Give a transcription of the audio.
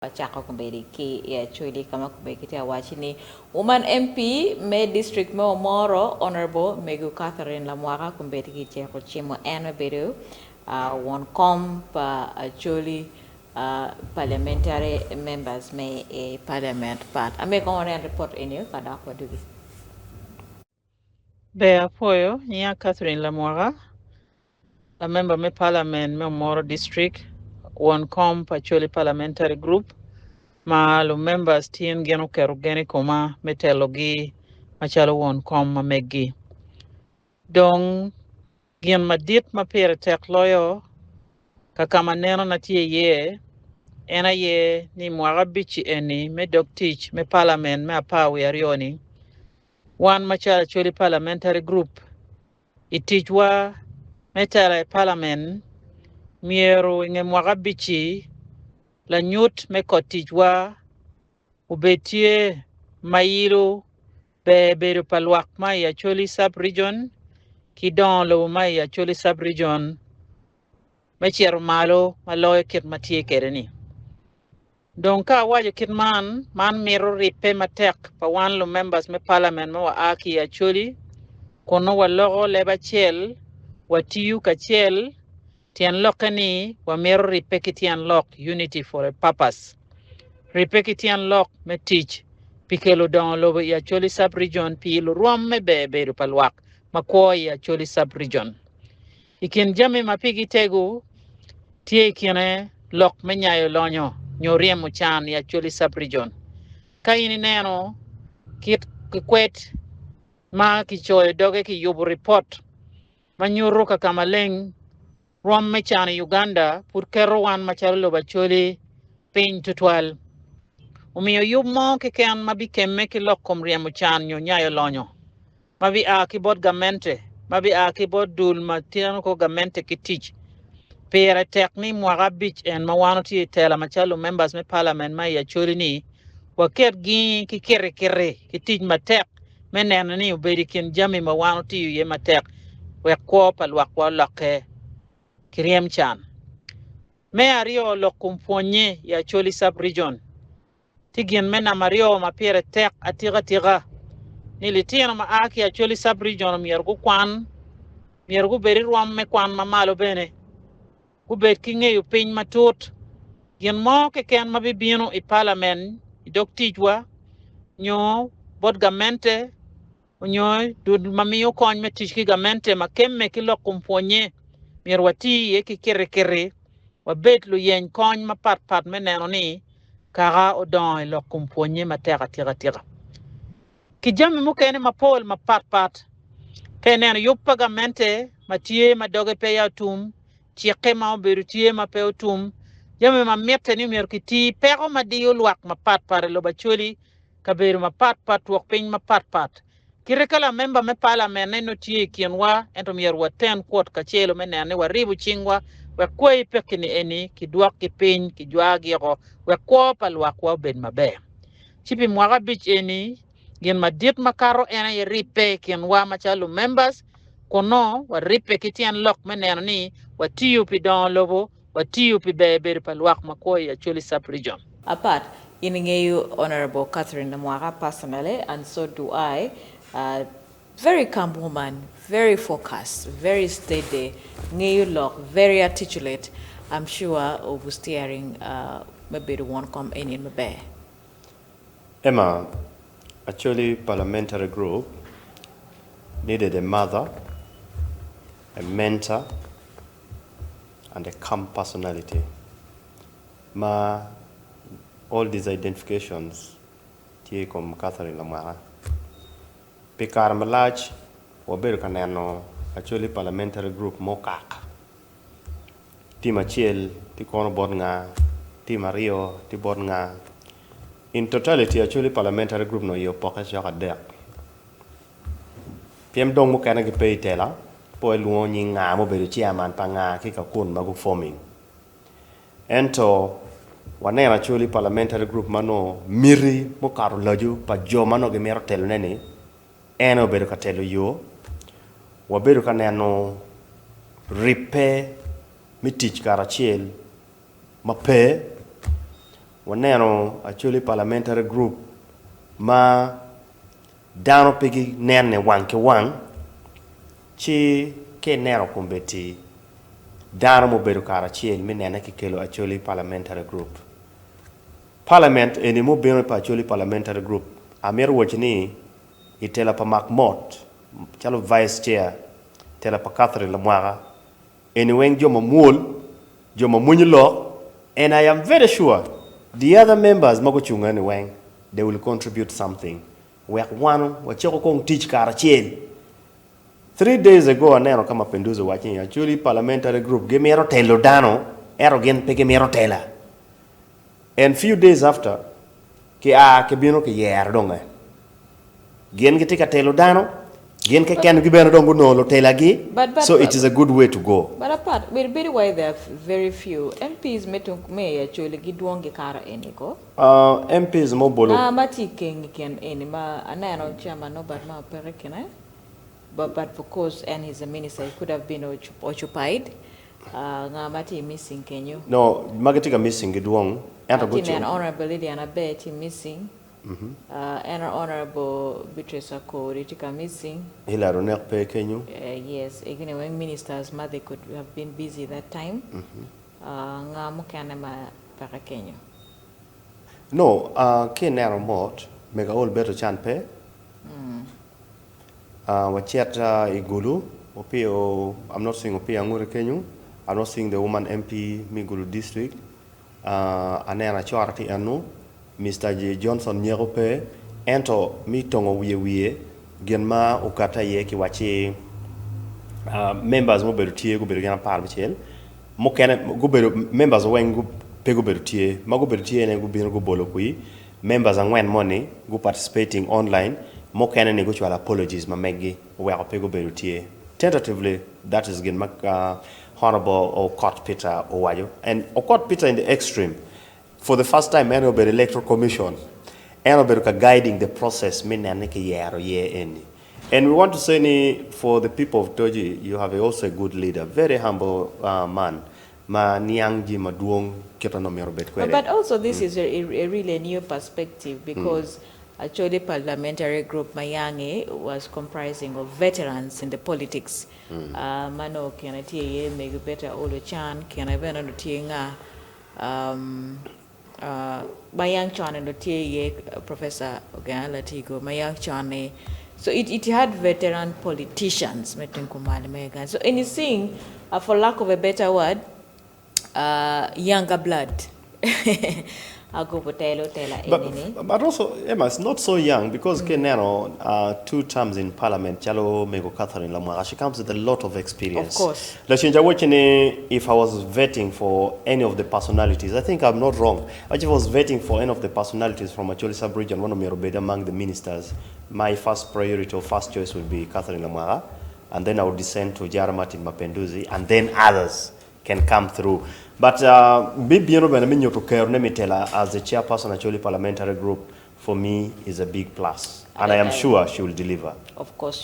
Wacako kombeddi ki i Acholi ka ma kombeddi kitye ka wacci ni Woman MP me district me Omoro Honourable Mego Catherine Lamwaka kombeddi kiceko cimo en me bedo won kom pa Acholi Parliamentary Members me i Parliament Pat. Amyero kong wanen ripot eni ka dok wadugi. Ber apwoyo, nyinga Catherine Lamwaka, lamemba me Parliament me Omoro District, won kom pa Acholi Parliamentary Group ma lumembers tin gin oketo gen i koma me telogi macalo won kom ma meggi. Dong Gin madit ma pire tek loyo ka ka ma nenona tye iye en aye ni mwaka abic-ci eni me dog tic me Parliament me apar wiye aryo-ni, wan macalo Acholi Parliamentary Group i ticwa me tela i Parliament myero i nge mwaka abic-ci lanyut me kot ticwa obed tye ma yilo Ber bedo pa lwak ma i Acholi Sub-Region ki dongo lobo ma i Acholi Sub-Region me cito malo ma loyo kit ma tye kwede ni. Dong ka awaco kit man, man mito ribbe matek pa wan lumembers me Parliament ma wa a ki i Acholi kun nongo waloko leb acel, watiyo kacel, Tyen lokke ni wamito ribbe ki tyen lok, unity for a purpose. Ribbe ki tyen lok me tic pi kelo dongo lobo i Acholi Sub-Region pi lurwom me ber bedo pa lwak ma kwo i Acholi Sub-Region. I kin jami ma pigi tego tye i kine lok me nyayo lonyo nyo ryemo can i Acholi Sub-Region. Ka in ineno kit ki kwed ma kicoyo doge kiyubo ripot ma nyuto ka ka maleng rwom me can i Uganda pud keto wan macalo lobo Acholi piny tutwal. Omiyo yub mo keken ma bikemme ki lok kom ryemo can nyo nyayo lonyo ma bia ki bot gamente, ma bia ki bot dul ma teno kor gamente ki tic, pire tek ni mwaka abic en ma wan watye i tela macalo lumembers me parliament ma i Acholi ni waket gingi ki kirikiri ki tic matek me neno ni obedo i kin jami ma wan otiyo iye matek wek kwo pa lwakwa olokke ki ryem can. Me aryo, lok kom pwonnye i Acholi Sub-Region tye gin me namba aryo ma pire tek atika tika ni litino ma a ki i Acholi Sub-Region omyero gukwan, myero gubed i rwom me kwan ma malo bene. gubed ki ngeyo piny matut. Gin mo keken ma bibino i palamen i dog ticwa nyo bot gamente onyo dul ma miyo kony me tic ki gamente ma kemme ki lok kom pwonye myero wati iye ki kirikiri, wabed luyeny kony mapat pat me neno ni kaka odongo i lok kom pwonye matek atika tika. Ki jami mukene mapol mapat pat. Ka ineno yub pa gamente ma tye ma doge peya otum, cikke ma obedo tye ma pe otum, jami ma mitte ni myero kiti, peko ma diyo lwak mapat pat i lobo Acholi, kabedo mapat pat, twok piny mapat pat. Kite ka lamemba me palamenne nongo tye i kinwa, ento myero waten kwot kacelo me neno ni waribo cingwa wek kwayi pekki-ni eni kidwokgi piny, kijwagi oko wek kwo pa lwakwa obed maber. Ci pi mwaka abic eni, gin madit makato en aye ribbe i kinwa macalo lumembers, kun nongo waribbe ki tyen lok me neno ni watiyo pi dongo lobo, watiyo pi ber bedo pa lwak ma kwo i Acholi Sub-Region. Apat, in ingeyo Honourable Catherine Lamwaka personally and so do I, a very calm woman, very focused, very steady, ngeyo lok, very articulate, I'm sure obu steering me bedo won kom eni maber. Emma, Acholi Parliamentary Group needed a mother, a mentor and a calm personality ma all these identifications tye i kom Catherine Lamwaka. Pi kare malac wabedo ka neno Acholi Parliamentary Group mukak. Tim acel tye kono bot nga, tim aryo tye bot nga. In totality Acholi Parliamentary Group nongo iye opokke cok adek. Pien dong mukene gipe i tela, po ilwongo nying nga mubedo chairman pa nga ki ka kun ma gu forming. Ento waneno Acholi Parliamentary Group ma nongo miti mukato laco pa jo ma nongo gimito telone ni en aye obedo ka telo yo. Wabedo ka neno ribbe me tic karacel ma pe. Waneno Acholi Parliamentary Group ma dano pe ginene wang ki wang, ci ka ineno kombeddi dano mubedo karacel me nene kikelo Acholi Parliamentary Group. Parliament eni mubino pa Acholi Parliamentary Group amito waco ni i tela pa Mark Mott calo Vice Chair, tela pa Catherine Lamwaka, eni weng jo mamwol, jo ma mwonyo lok and I am very sure the other members ma gucung eni weng they will contribute something wek wan wacako kong tic karacel. 3 days ago aneno ka Mapenduzi owaco ni Acholi Parliamentary Group gimito telo dano ento gin pe gimito tela. And few days after ki a kibino kiyero donge. Gin gitye ka telo dano, gin keken bene dong gunongo lutelagi, But so it is a good way to go. But apart, bedo why there are very few MPs me tung me Acholi gidwong gikaro eni ko. MPs mobolo Nga ma tye i keng i kin eni ma aneno chairman Norbert Mao peke kine, but of course and he's a minister, he could have been occupied. Nga ma tye missing kenyo? No, ma gitye ka missing gidwong ento Atye neno Honorable Lilian Aber tye missing. En Honorable Beatrice Akori tye ka missing. Hilary Onek pe kenyo. Yes, egine weng ministers ma they could have been busy that time. Nga mukene ma peke kenyo? No, ki ineno mot, mego Aol Beto Chan pe. Wacit i Gulu, Opiyo, I'm not seeing Opiyo Angure kenyo. I'm not seeing the woman MP me Gulu district. Aneno acora tye eno, Mr. J. Johnson Nyeko pe, ento mi tongo wiye wiye gin ma okate aye kiwaci members mubedo tye gubedo gin 16 mukene gubedo members weng pe gubedo tye ma gubedo tye ne gubino gubolo kwi members angwen moni gu participating online mukene ni gucwalo apologies ma meggi oweko pe gubedo tye. Tentatively that is gin ma Honorable Okot Peter owaco, and Okot Peter in the extreme for the first time en obedo electoral commission, en obedo ka guiding the process me nene kiyero ye eni. And we want to say ni for the people of Toji, you have also a good leader, very humble man ma niang ji madwong kit ma myero obed kwede. But also this is a really a new perspective because Acholi Parliamentary Group Mayangi was comprising of veterans in the politics. Mano kine tye iye mego Betty Aol Ochan, kine bene no tye nga mayang chon no tye iye Professor Ogenga Latigo mayang chon ni. So it had veteran politicians me kumali mega. So in seeing, for lack of a better word, younger blood. Agobo telo tela enini. But also, Emma, it's not so young because kineno two terms in parliament, chalo mego Catherine Lamwaka, she comes with a lot of experience. Of course. Lachinja Wachini, if I was vetting for any of the personalities, I think I'm not wrong. If I was vetting for any of the personalities from Acholi sub-region, one of Mirobed among the ministers, my first priority or first choice would be Catherine Lamwaka, and then I would descend to Jara Martin Mapenduzi, and then others can come through. But Bibiano bene to care Nemitela as the chairperson Acholi Parliamentary Group, for me is a big plus. And I am sure she will deliver. Of course she